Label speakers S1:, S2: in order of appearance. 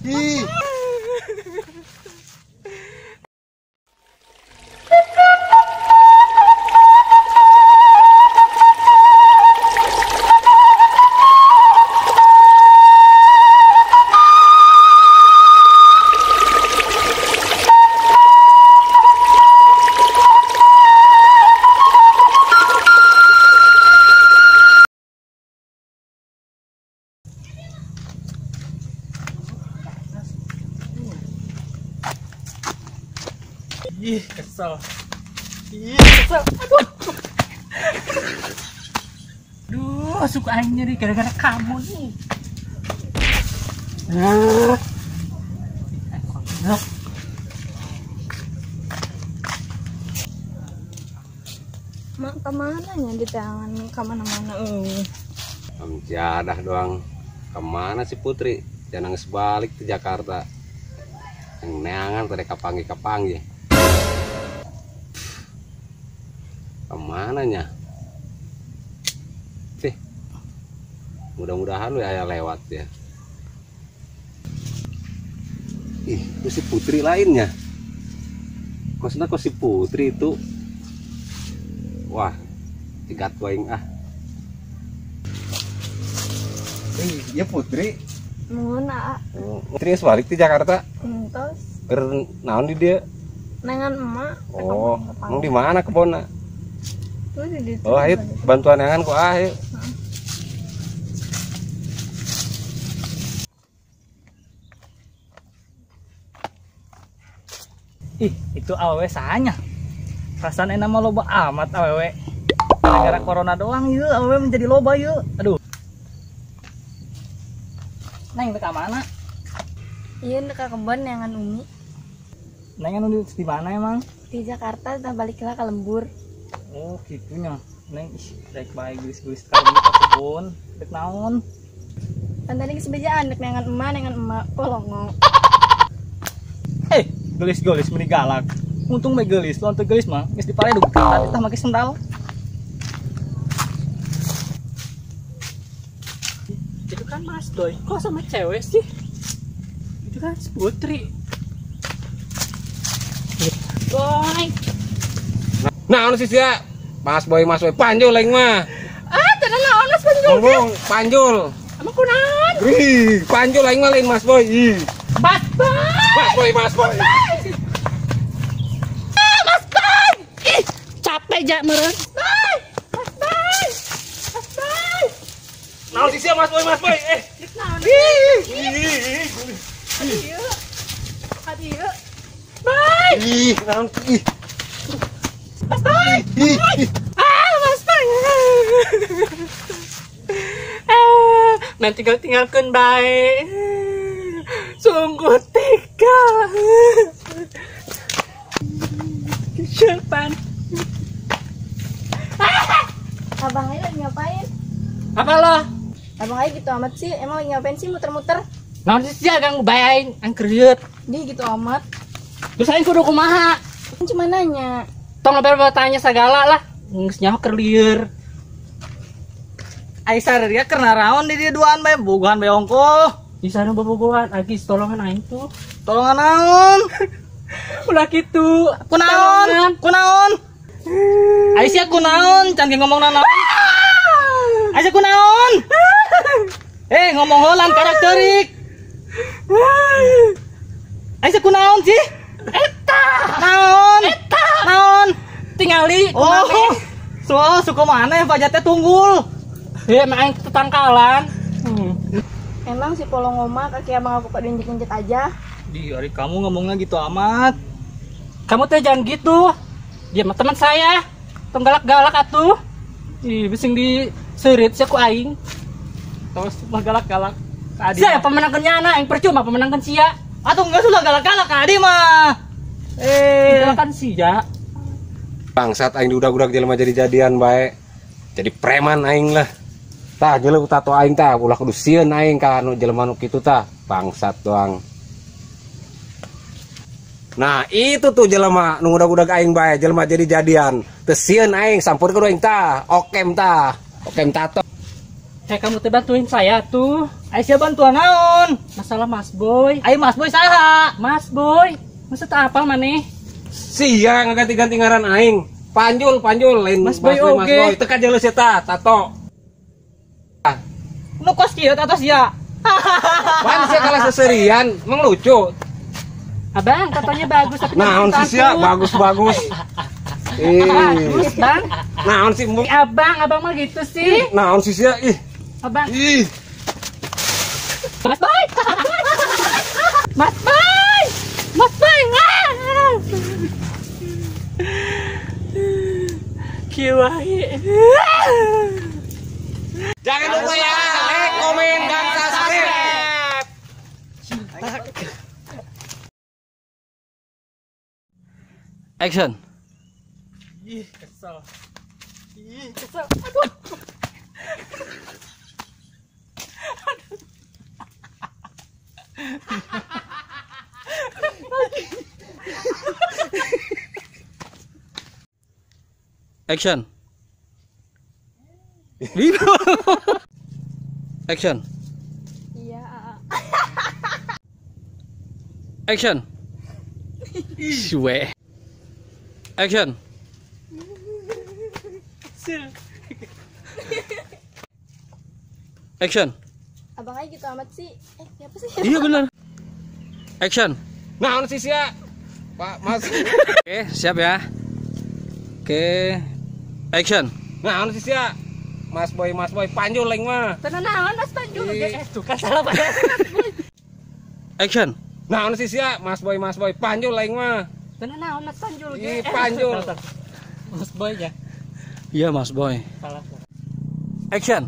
S1: Ih.
S2: Ih, kesel. Ih, kesel. Aduh. Aduh, suka aing nyeri gara-gara kamu nih.
S3: Mak, kemana nya di tangan kemana-mana?
S4: Jadah doang. Kemana si Putri? Jangan nangis balik ke Jakarta. Yang neangan tadi kapanggi-kapanggi. Kemana nya? Sih, mudah-mudahan lu ya lewat ya. Ih, itu si Putri lainnya. Maksudnya kok si Putri itu? Wah, tiga tuaing ah. Ih, ya Putri.
S3: Mana?
S4: Putri balik di Jakarta.
S3: Entos.
S4: Naon di dia?
S3: Nengan emak.
S4: Oh, emang di mana kebonna?
S3: Oh,
S4: ayo bantuan jangan kok ah, ayo.
S2: Ih, itu awewe sahanya. Perasaan enak mah loba amat awewe. Gara-gara corona doang yeuh, awewe menjadi loba yeuh. Aduh. Neng ka mana?
S3: Iya, ka kebon neangan Umi.
S2: Neng anu di mana emang?
S3: Di Jakarta, tah baliklah ke lembur.
S2: Oh, gitunya. Neng ih, rek bae geus-geus ka kebon, rek naon?
S3: Kan tadi geus bejaan rek neangan emak polongo.
S2: Eh, gelis-gelis meni galak. Untung bae gelis, lamun teu gelis mah geus diparedug. Tadi tah make sendal. Itu kan Mas Doi, kok sama cewek sih? Itu kan si Putri. Boy.
S4: Nah, anu sih sia. Mas Boy panjul aing mah.
S2: Ah, teu naon Mas Panjul.
S4: Ngomong panjul.
S2: Emang kunaon?
S4: Ih, panjul aing mah lain Mas Boy. Ih.
S2: Mas Boy.
S4: Mas Boy, Mas Boy.
S2: Ah, Mas Boy. Ih, capek ja meureun. Boy. Mas Boy. Mas Boy.
S4: Naon sih sia Mas Boy, Mas Boy. Eh.
S3: Naon?
S4: Ih.
S3: Aduh. Aduh.
S2: Boy.
S4: Ih, naon ih.
S2: Mas Boy. Ah, Mas Boy. Ah, main tinggal-tinggalkeun bae. Sungguh tega. Kesepan.
S3: Abang aja lagi ngapain?
S2: Apa lo?
S3: Abang aja gitu amat sih. Emang lagi ngapain sih muter-muter?
S2: Naon sih sia ganggu bae aing, angkreut.
S3: Di gitu amat.
S2: Terus aing kudu kumaha?
S3: Cuma nanya.
S2: Tong lebar bertanya segala lah. Geus nyaho keur lieur. Ai sareria keur naraon di dieu duaan bae bogohan bae ongkoh.
S5: Di sana bobogohan, agis tolongan aing tuh.
S2: Tolongan naon?
S5: Ulah kitu.
S2: Kunaon? Kunaon? Ai sia kunaon? Can ge ngomong naon? Ai sia kunaon? Eh, ngomong heulan karakterik. Ai sia kunaon sih?
S5: Eta.
S2: Naon?
S5: Eta.
S2: Naon?
S5: Tingali.
S2: Oh. So, suka mana pajatnya tunggul.
S5: Ya, emang aing tetangkalan.
S3: Emang si polongo mah kaki abang aku pada injek-injek aja.
S2: Di hari kamu ngomongnya gitu amat.
S5: Kamu teh jangan gitu. Dia mah teman saya. Tong galak-galak atuh. Ih, bising diseurit sia ku aing.
S2: Terus mah galak-galak.
S5: Sia pemenangkeun nyana, aing percuma pemenangkeun sia.
S2: Atuh enggak sudah galak-galak ka Adi mah. Eh,
S5: kan sia.
S4: Bangsat aing diudag-udag jelema jadi-jadian bae. Jadi preman aing lah. Tah geuleuh tato aing tah ulah kudu sieun aing ka anu jelema nu kitu tah. Bangsat doang. Nah, itu tuh jelema nu ngudag-udag aing bae, jelema jadi-jadian. Teu sieun aing sampurkeun aing tah, okem tah. Okem tato.
S5: Kayak kamu teh bantuin saya tuh.
S2: Ai sia bantuan naon?
S5: Masalah Mas Boy.
S2: Ai Mas Boy saha?
S5: Mas Boy. Maksud apa maneh?
S4: Sia ngaganti-ganti ngaran aing. Panjul, Panjul lain
S5: Mas Boy, oke.
S4: Mas Boy. Teu kajeuleuh sia tah, tato.
S2: Nu kos kieu tato sia.
S4: Pan sia kalah seserian, emang lucu.
S5: Abang, tatonya bagus tapi
S4: naon sih sia bagus-bagus.
S5: Bagus, Bang.
S4: Naon sih
S5: Abang, abang mah gitu sih.
S4: Naon sih sia ih.
S5: Abang.
S4: Ih.
S5: Mas Boy. Mas Boy. Mas Boy. Kiwai.
S4: Jangan lupa ya, like, komen, dan subscribe.
S2: Action.
S5: Ih, kesel. Ih, kesel. Aduh.
S2: Action. Action.
S3: Iya.
S2: Action. Suwe. Action. Action.
S3: Abang aja gitu amat sih. Siapa sih?
S2: Iya benar. Action.
S4: Nah, sih sia. Pak Mas.
S2: Oke, siap ya. Oke. Action.
S4: Nah, sih sia. Mas Boy, Mas Boy, Panjul lain mah.
S5: Tenang naon Mas Panjul. Tuh kan salah Pak.
S2: Action.
S4: Nah, sih sia, Mas Boy, Mas Boy, Panjul lain mah.
S5: Tenang naon Mas Panjul.
S4: Ih, Panjul.
S5: Mas Boy ya.
S2: Iya, Mas Boy.
S5: Salah.
S2: Action.